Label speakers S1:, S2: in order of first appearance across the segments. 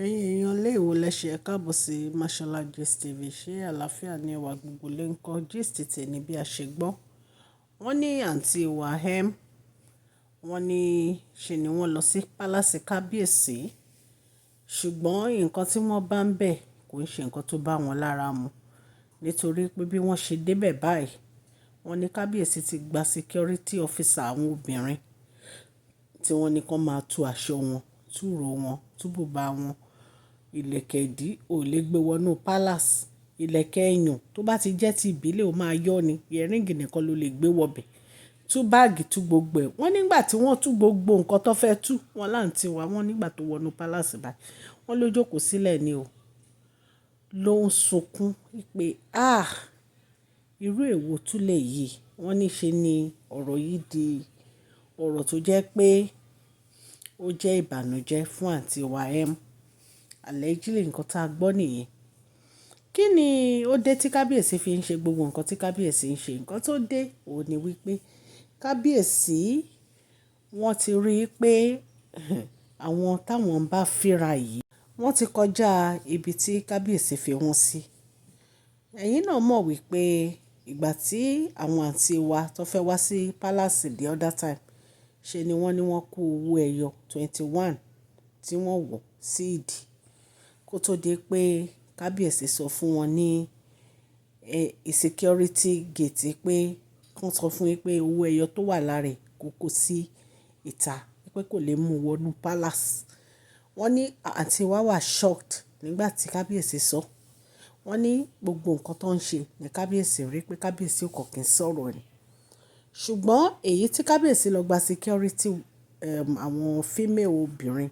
S1: Ẹ̀yin èèyàn ilé ìwò lẹ́ṣẹ káàbọ̀ sí Mashola Gist TV. Ṣé àlàáfíà ni ẹwà gbogbo lè ń kọ́ gist tèmi bí a ṣe gbọ́. Wọ́n ní àǹtí wa M, wọ́n ní ṣe ni wọ́n lọ sí palace kábíyèsí. Ṣùgbọ́n nǹkan tí wọ́n bá ń bẹ̀ kò ń ṣe nǹkan tó bá wọn lára mu. Nítorí pé bí wọ́n ṣe dé bẹ̀ báyìí, wọ́n ní kábíyèsí ti gba security officer àwọn obìnrin tí wọ́n ní kó máa tú aṣọ wọn, tú ìró wọn, tú bùbá wọn. Ìlẹ̀kẹ̀ ìdí ò lè gbé wọnú palace. Ìlẹ̀kẹ̀ ẹyùn tó bá ti jẹ́ ti ìbílẹ̀ ó máa yọ́ ni. Earring nìkan ló lè gbé wọ bẹ̀. Tú báàgì, tú gbogbo ẹ̀. Wọ́n nígbà tí wọ́n tú gbogbo nǹkan tó fẹ́ tú, wọ́n láǹtí wa, wọ́n nígbà tó wọnú palace báyìí, wọ́n ló jókòó sílẹ̀ ni o. Ló ń sunkún wípé, "àh! Irú èwo tún lè yìí?" Wọ́n ní ṣe ni ọ̀rọ̀ yìí di ọ̀rọ̀ tó jẹ́ pé ó jẹ́ ìbànújẹ́ fún àǹtí wa M. Allegedly nǹkan tí a gbọ́ nìyẹn. Kí ni ó dé tí kábíyèsí fi ń ṣe gbogbo nǹkan tí kábíyèsí ń ṣe? Nǹkan tó dé, òun ní wípé kábíyèsí wọ́n ti rí pé àwọn táwọn ń bá fíra yìí, wọ́n ti kọjá ibi tí kábíyèsí fi wọ́n sí. Ẹ̀yin náà mọ̀ wípé ìgbà tí àwọn àǹtí wa tó fẹ́ wá sí palace the other time, ṣe ni wọ́n ní wọ́n kó owó ẹyọ 21 tí wọ́n wọ̀ sí ìdí. Kó tó di pé kábíyèsí sọ fún wọn ní security gate pé kí wọ́n sọ fún wípé pé owó ẹyọ tó wà lára ẹ̀ kó kó sí ìta, pé kò lè mú wọnú palace. Wọ́n ní àǹtí wa wà shocked nígbà tí kábíyèsí sọ. Wọ́n ní gbogbo nǹkan tó ń ṣe ní kábíyèsí rí pé kábíyèsí ò kàn kí ń sọ̀rọ̀ ni. Ṣùgbọ́n èyí tí kábíyèsí lọ gba security, àwọn female obìnrin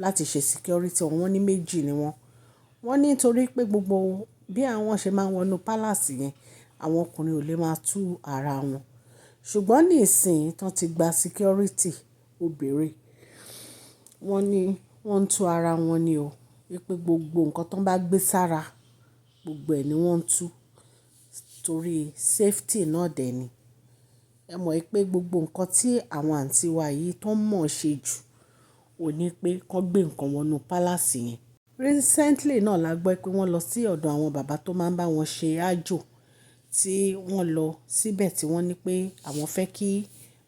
S1: láti ṣe security wọn, wọ́n ní méjì ni wọ́n. Wọ́n ní nítorí pé gbogbo bí àwọn ṣe máa ń wọnú palace yẹn, àwọn ọkùnrin ò lè máa tú ara wọn. Ṣùgbọ́n ní ìsìn tí wọ́n ti gba security obìnrin, wọ́n ní wọ́n ń tú ara wọn ni o. Wípé gbogbo nǹkan tó bá gbé sára, gbogbo ẹ̀ ni wọ́n ń tú torí safety náà dẹ̀ ni. Ẹ mọ̀ wípé gbogbo nǹkan tí àwọn àǹtí wa yìí tó mọ̀ ṣe jù, òní pé kí wọ́n gbé nǹkan wọnú palace yẹn. Recently náà la gbọ́ pé wọ́n lọ sí ọ̀dọ̀ àwọn bàbá tó máa ń bá wọn ṣe àjò, tí wọ́n lọ síbẹ̀ tí wọ́n ní pé àwọn fẹ́ kí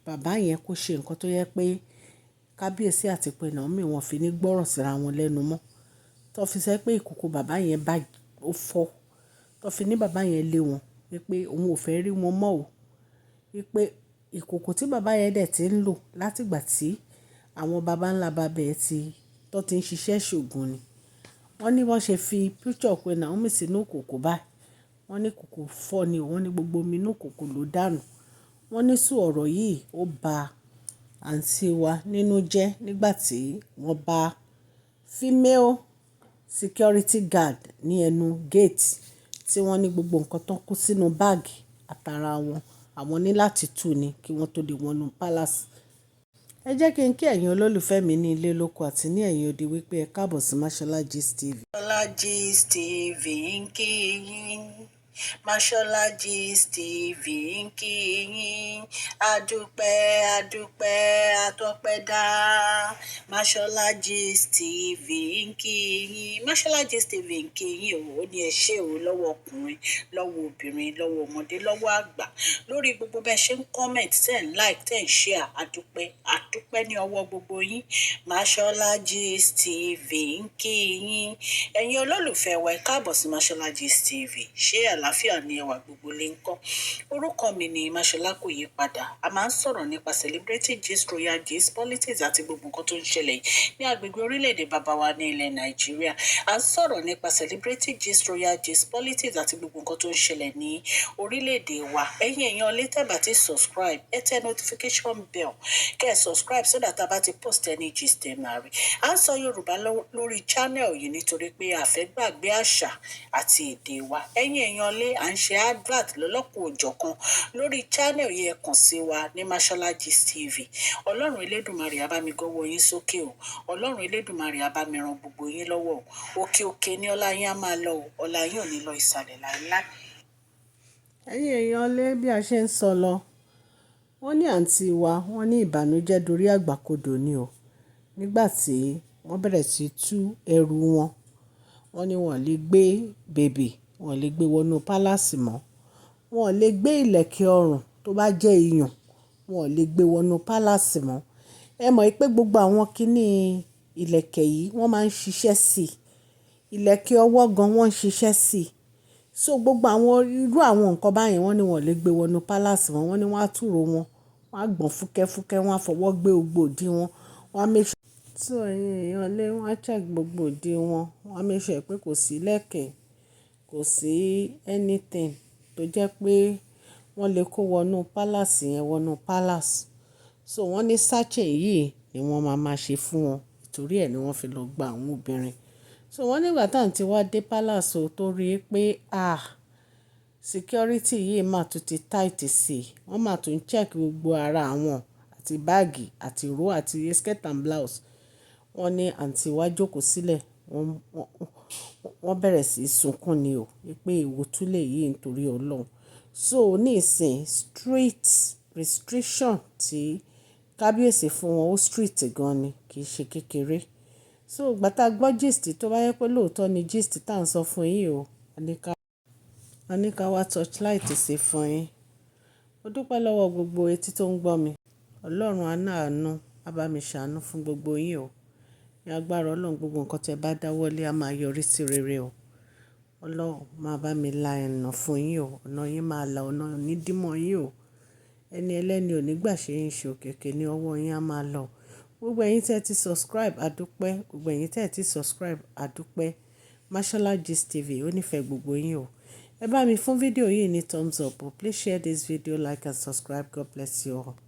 S1: bàbá yẹn kó ṣe nǹkan tó yẹ pé kábíyèsí àti Queen Naomi wọ́n fi ní gbọ́ràn síra wọn lẹ́nu mọ́. Tó fi sọ pé ìkòkò bàbá yẹn bá ó fọ́. Tó fi ní bàbá yẹn lé wọn wípé òun ò fẹ́ rí wọn mọ́ o. Wípé ìkòkò tí bàbá yẹn dẹ̀ ti ń lò láti ìgbà tí àwọn bàbá ńlá bàbá ẹ ti tó ti ń ṣiṣẹ́ ṣògùn ni. Wọ́n ní wọ́n ṣe fi picture Queen Naomi sínú ìkòkò báyìí. Wọ́n ní ìkòkò fọ́ ni o. Wọ́n ní gbogbo omi inú ìkòkò ló dànù. Wọ́n ní sọ ọ̀rọ̀ yìí ó ba àǹtí wa nínú jẹ́ nígbà tí wọ́n bá female security guard ní ẹnu gate tí wọ́n ní gbogbo nǹkan tó kó sínú báàgì àtàrà wọn, àwọn ní láti tú ni kí wọ́n tó lè wọnú palace. Ẹ jẹ́ kí n kí ẹ̀yin olólùfẹ́ mi ní ilé lóko àti ní ẹ̀yìn odi wípé ẹ káàbọ̀ sí Mashola Gist TV. Mashola Gist TV ń kí yín. Mashola Gist TV ń kí yín. Adúpẹ́, adúpẹ́, atọ́pẹ́dá. Mashola Gist TV ń kí yín. Mashola Gist TV ń kí yín o. Ó ní ẹ ṣé o lọ́wọ́ ọkùnrin, lọ́wọ́ obìnrin, lọ́wọ́ ọmọdé, lọ́wọ́ àgbà. Lórí gbogbo bẹ́ẹ̀ ṣe ń comment, ten like, ten share. Adúpẹ́, adúpẹ́ ní ọwọ́ gbogbo yín. Mashola Gist TV ń kí yín. Ẹ̀yin olólùfẹ́ wa, ẹ káàbọ̀ sí Mashola Gist TV. Ṣé àlàáfíà ni ẹwà gbogbo lè ń kọ́? Orúkọ mi ni Mashola, kò yí padà. A máa ń sọ̀rọ̀ nípa celebrity gist, royal gist, politics àti gbogbo nǹkan tó ń ṣẹlẹ̀ ní agbègbè orílẹ̀-èdè bàbá wa ní ilẹ̀ Nàìjíríà. A ń sọ̀rọ̀ nípa celebrity gist, royal gist, politics àti gbogbo nǹkan tó ń ṣẹlẹ̀ ní orílẹ̀-èdè wa. Ẹ̀yin èèyàn lè tẹ́ bá ti subscribe, ẹ tẹ notification bell kẹ́ ẹ subscribe so that a bá ti post any gist, ẹ máa rí. À ń sọ Yorùbá lórí channel yìí nítorí pé a fẹ́ gbàgbé àṣà àti èdè wa. Ẹ̀yin èèyàn lé, à ń ṣe advert lọ́lọ́kùn òjọ̀kan lórí channel yìí. Ẹ kàn sí wa ní Mashola Gist TV. Ọlọ́run Elédùmarè á bá mi gọ́wọ́ yín sókè o. Ọlọ́run Elédùmarè á bá mi ran gbogbo yín lọ́wọ́ o. Òkè òkè ní ọlá yín á máa lọ o. Ọlá yín ò ní lọ ìsàlẹ̀ láéláé. Ẹ̀yin èèyàn lé, bí a ṣe ń sọ lọ, wọ́n ní àǹtí wa, wọ́n ní ìbànújẹ́ dorí àgbàkodò ni o. Nígbà tí Wọ́n bẹ̀rẹ̀ sí tú ẹrù wọn. Wọ́n ní wọ́n lè gbé bèbí, wọ́n lè gbé wọnú palace mọ́. Wọ́n lè gbé ìlẹ̀kẹ̀ ọrùn tó bá jẹ́ iyùn, wọ́n lè gbé wọnú palace mọ́. Ẹ mọ̀ pé gbogbo àwọn kíní ìlẹ̀kẹ̀ yìí wọ́n máa ń ṣiṣẹ́ sí i. Ìlẹ̀kẹ̀ ọwọ́ gan wọ́n ń ṣiṣẹ́ sí i. So gbogbo àwọn irú àwọn nǹkan báyẹn wọ́n ní wọ́n lè gbé wọnú palace mọ́. Wọ́n ní wọ́n á turo wọn, wọ́n á gbọ̀n fúkẹ́fúkẹ́, wọ́n á fọwọ́ gbé gbogbo ìdí wọn, wọ́n á make sure. So ẹ̀yin èèyàn lé, wọ́n á check gbogbo ìdí wọn, wọ́n á make sure pé kò sí ìlẹ̀kẹ̀, kò sí anything tó jẹ́ pé wọ́n lè kó wọnú palace yẹn wọnú palace. So wọ́n ní searching yìí ni wọ́n máa máa ṣe fún wọn. Nítorí ẹ ni wọ́n fi lọ gba àwọn obìnrin. So wọ́n nígbà tí àǹtí wa dé palace o tó rí pé, ah, security yìí máa tún ti tight sí i. Wọ́n máa tún check gbogbo ara àwọn àti báàgì àti ìró àti skirt and blouse. Wọ́n ní àǹtí wa jókòó sílẹ̀, wọ́n bẹ̀rẹ̀ sí í sunkún ni o wípé èwo tún lè yìí nítorí Ọlọ́run. So níìsín strict restriction tí kábíyèsí fún wọn ó strict gan ni, kì í ṣe kékeré. So ìgbà tá gbọ́ gist tó bá yẹ pé lóòótọ́ ni gist tá ń sọ fún yín o, a ní ká wá torchlight sí fún yín. Mo dúpẹ́ lọ́wọ́ gbogbo etí tó ń gbọ́ mi. Ọlọ́run aláàánú á bá mi ṣàánú fún gbogbo yín o. Ní agbára Ọlọ́run gbogbo nǹkan tí ẹ bá dáwọ́lé a máa yọrí sí rere o. Ọlọ́run máa bá mi la ọ̀nà fún yín o. Ọ̀nà yín máa la, ọ̀nà ò ní dí mọ́ yín o. Ẹni ẹlẹ́ni ò ní gbà ṣe yín ṣe òkè ní ọwọ́ yín a máa lọ. Gbogbo ẹ̀yin tí ẹ ti subscribe, a dúpẹ́. Gbogbo ẹ̀yin tí ẹ ti subscribe, a dúpẹ́. Mashola Gist TV ó nífẹ̀ẹ́ gbogbo yín o. Ẹ bá mi fún fídíò yìí ní thumbs up o. Please share this video, like and subscribe. God bless you all.